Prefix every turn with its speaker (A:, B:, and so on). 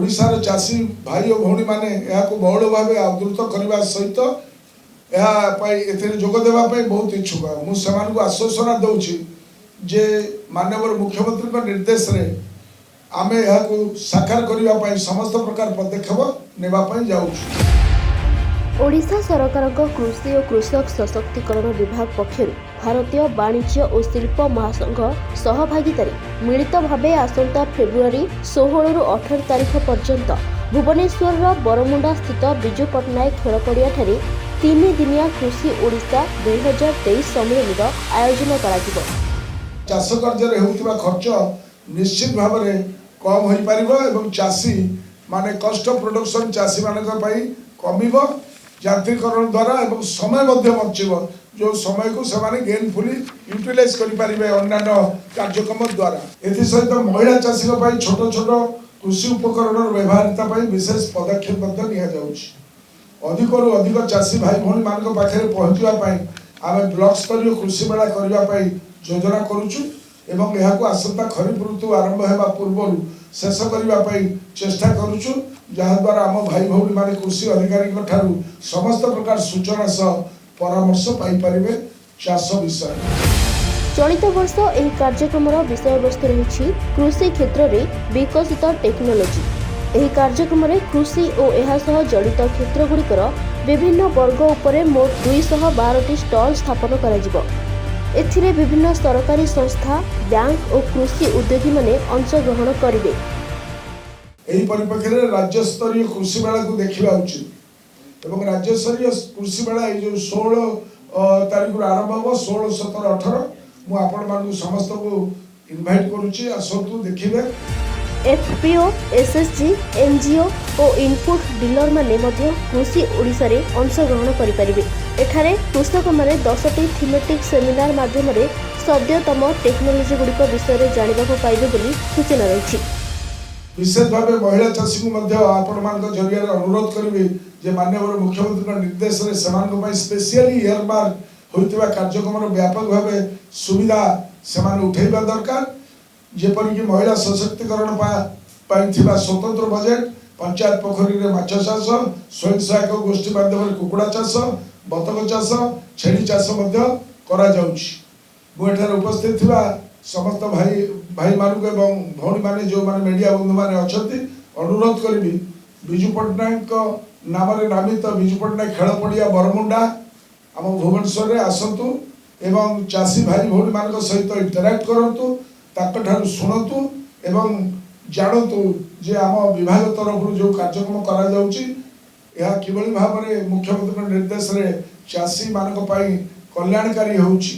A: ଓଡ଼ିଶାର ଚାଷୀ ଭାଇ ଓ ଭଉଣୀମାନେ ଏହାକୁ ବହୁଳ ଭାବେ ଆଦୃତ କରିବା ସହିତ ଏହା ପାଇଁ ଏଥିରେ ଯୋଗ ଦେବା ପାଇଁ ବହୁତ ଇଚ୍ଛୁକ। ମୁଁ ସେମାନଙ୍କୁ ଆଶ୍ୱାସନା ଦେଉଛି ଯେ ମାନ୍ୟବର ମୁଖ୍ୟମନ୍ତ୍ରୀଙ୍କ ନିର୍ଦ୍ଦେଶରେ ଆମେ ଏହାକୁ ସାକାର କରିବା ପାଇଁ ସମସ୍ତ ପ୍ରକାର ପଦକ୍ଷେପ ନେବା ପାଇଁ ଯାଉଛୁ।
B: ଓଡ଼ିଶା ସରକାରଙ୍କ କୃଷି ଓ କୃଷକ ସଶକ୍ତିକରଣ ବିଭାଗ ପକ୍ଷରୁ ଭାରତୀୟ ବାଣିଜ୍ୟ ଓ ଶିଳ୍ପ ମହାସଂଘ ସହଭାଗିତାରେ ମିଳିତ ଭାବେ ଆସନ୍ତା ଫେବୃଆରୀ 16ରୁ 18 ତାରିଖ ପର୍ଯ୍ୟନ୍ତ ଭୁବନେଶ୍ୱରର ବରମୁଣ୍ଡା ସ୍ଥିତ ବିଜୁ ପଟ୍ଟନାୟକ ଖେଳପଡ଼ିଆଠାରେ 3 ଦିନିଆ କୃଷି ଓଡ଼ିଶା 2023 ସମ୍ମିଳନୀର ଆୟୋଜନ କରାଯିବ।
A: ଚାଷ କାର୍ଯ୍ୟରେ ହେଉଥିବା ଖର୍ଚ୍ଚ ନିଶ୍ଚିତ ଭାବରେ କମ୍ ହୋଇପାରିବ ଏବଂ ଚାଷୀ ମାନେ କଷ୍ଟ ପ୍ରଡକ୍ସନ୍ ଚାଷୀମାନଙ୍କ ପାଇଁ କମିବ ଯାନ୍ତ୍ରିକରଣ ଦ୍ୱାରା ଏବଂ ସମୟ ମଧ୍ୟ ବଞ୍ଚିବ, ଯେଉଁ ସମୟକୁ ସେମାନେ ଗେନଫୁଲି ୟୁଟିଲାଇଜ୍ କରିପାରିବେ ଅନ୍ୟାନ୍ୟ କାର୍ଯ୍ୟକ୍ରମ ଦ୍ୱାରା। ଏଥିସହିତ ମହିଳା ଚାଷୀଙ୍କ ପାଇଁ ଛୋଟ ଛୋଟ କୃଷି ଉପକରଣର ବ୍ୟବହାରିତା ପାଇଁ ବିଶେଷ ପଦକ୍ଷେପ ମଧ୍ୟ ନିଆଯାଉଛି। ଅଧିକରୁ ଅଧିକ ଚାଷୀ ଭାଇ ଭଉଣୀମାନଙ୍କ ପାଖରେ ପହଞ୍ଚିବା ପାଇଁ ଆମେ ବ୍ଲକ ସ୍ତରୀୟ କୃଷି ମେଳା କରିବା ପାଇଁ ଯୋଜନା କରୁଛୁ ଏବଂ ଏହାକୁ ଆସନ୍ତା ଖରିଫ ଋତୁ ଆରମ୍ଭ ହେବା ପୂର୍ବରୁ ଶେଷ କରିବା ପାଇଁ ଚେଷ୍ଟା କରୁଛୁ, ଯାହାଦ୍ୱାରା ଆମ ଭାଇ ଭଉଣୀମାନେ କୃଷି ଅଧିକାରୀଙ୍କ ଠାରୁ ସମସ୍ତ ପ୍ରକାର ସୂଚନା ସହ ପରାମର୍ଶ ପାଇପାରିବେ ଚାଷ ବିଷୟରେ।
B: ଚଳିତ ବର୍ଷ ଏହି କାର୍ଯ୍ୟକ୍ରମର ବିଷୟବସ୍ତୁ ରହିଛି କୃଷି କ୍ଷେତ୍ରରେ ବିକଶିତ ଟେକ୍ନୋଲୋଜି। ଏହି କାର୍ଯ୍ୟକ୍ରମରେ କୃଷି ଓ ଏହା ସହ ଜଡ଼ିତ କ୍ଷେତ୍ରଗୁଡ଼ିକର ବିଭିନ୍ନ ବର୍ଗ ଉପରେ ମୋଟ 212ଟି ଷ୍ଟଲ୍ ସ୍ଥାପନ କରାଯିବ। ଏଥିରେ ବିଭିନ୍ନ ସରକାରୀ ସଂସ୍ଥା, ବ୍ୟାଙ୍କ ଓ କୃଷି ଉଦ୍ୟୋଗୀମାନେ ଅଂଶଗ୍ରହଣ କରିବେ।
A: ଏହି ପରିପ୍ରେକ୍ଷୀରେ ରାଜ୍ୟସ୍ତରୀୟ କୃଷି ମେଳାକୁ ଦେଖିବା ଉଚିତ ଏବଂ ରାଜ୍ୟସ୍ତରୀୟ କୃଷି ମେଳା ଏଇ ଯେଉଁ 16 ତାରିଖରୁ ଆରମ୍ଭ ହେବ, 16, 17, 18, ମୁଁ ଆପଣମାନଙ୍କୁ ସମସ୍ତଙ୍କୁ ଇନଭାଇଟ୍ କରୁଛି, ଆସନ୍ତୁ ଦେଖିବେ।
B: ଏଫ୍ପିଓ, ଏସ୍ଏଚ୍ଜି, ଏନ୍ଜିଓ ଓ ଇନପୁଟ୍ ଡିଲରମାନେ ମଧ୍ୟ କୃଷି ଓଡ଼ିଶାରେ ଅଂଶଗ୍ରହଣ କରିପାରିବେ। ଏଠାରେ କୃଷକମାନେ 10ଟି ଥିମେଟିକ୍ ସେମିନାର ମାଧ୍ୟମରେ ସଦ୍ୟତମ ଟେକ୍ନୋଲୋଜିଗୁଡ଼ିକ ବିଷୟରେ ଜାଣିବାକୁ ପାଇବେ ବୋଲି ସୂଚନା ରହିଛି।
A: ବିଶେଷ ଭାବେ ମହିଳା ଚାଷୀଙ୍କୁ ମଧ୍ୟ ଆପଣମାନଙ୍କ ଜରିଆରେ ଅନୁରୋଧ କରିବି ଯେ ମାନ୍ୟବର ମୁଖ୍ୟମନ୍ତ୍ରୀଙ୍କ ନିର୍ଦ୍ଦେଶରେ ସେମାନଙ୍କ ପାଇଁ ସ୍ପେସିଆଲି ଇୟରମାର୍କ ହୋଇଥିବା କାର୍ଯ୍ୟକ୍ରମର ବ୍ୟାପକ ଭାବେ ସୁବିଧା ସେମାନେ ଉଠାଇବା ଦରକାର। ଯେପରିକି ମହିଳା ସଶକ୍ତିକରଣ ପାଇଁ ଥିବା ସ୍ୱତନ୍ତ୍ର ବଜେଟ୍, ପଞ୍ଚାୟତ ପୋଖରୀରେ ମାଛ ଚାଷ, ସ୍ୱୟଂ ସହାୟକ ଗୋଷ୍ଠୀ ମାଧ୍ୟମରେ କୁକୁଡ଼ା ଚାଷ, ବତକ ଚାଷ, ଛେଳି ଚାଷ ମଧ୍ୟ କରାଯାଉଛି। ମୁଁ ଏଠାରେ ଉପସ୍ଥିତ ଥିବା ସମସ୍ତ ଭାଇ ଭାଇମାନଙ୍କୁ ଏବଂ ଭଉଣୀମାନେ, ଯେଉଁମାନେ ମିଡ଼ିଆ ବନ୍ଧୁମାନେ ଅଛନ୍ତି, ଅନୁରୋଧ କରିବି, ବିଜୁ ପଟ୍ଟନାୟକଙ୍କ ନାମରେ ନାମିତ ବିଜୁ ପଟ୍ଟନାୟକ ଖେଳ ପଡ଼ିଆ, ବରମୁଣ୍ଡା, ଆମ ଭୁବନେଶ୍ୱରରେ ଆସନ୍ତୁ ଏବଂ ଚାଷୀ ଭାଇ ଭଉଣୀମାନଙ୍କ ସହିତ ଇଣ୍ଟରାକ୍ଟ କରନ୍ତୁ, ତାଙ୍କଠାରୁ ଶୁଣନ୍ତୁ ଏବଂ ଜାଣନ୍ତୁ ଯେ ଆମ ବିଭାଗ ତରଫରୁ ଯେଉଁ କାର୍ଯ୍ୟକ୍ରମ କରାଯାଉଛି, ଏହା କିଭଳି ଭାବରେ ମୁଖ୍ୟମନ୍ତ୍ରୀଙ୍କ ନିର୍ଦ୍ଦେଶରେ ଚାଷୀମାନଙ୍କ ପାଇଁ କଲ୍ୟାଣକାରୀ ହେଉଛି।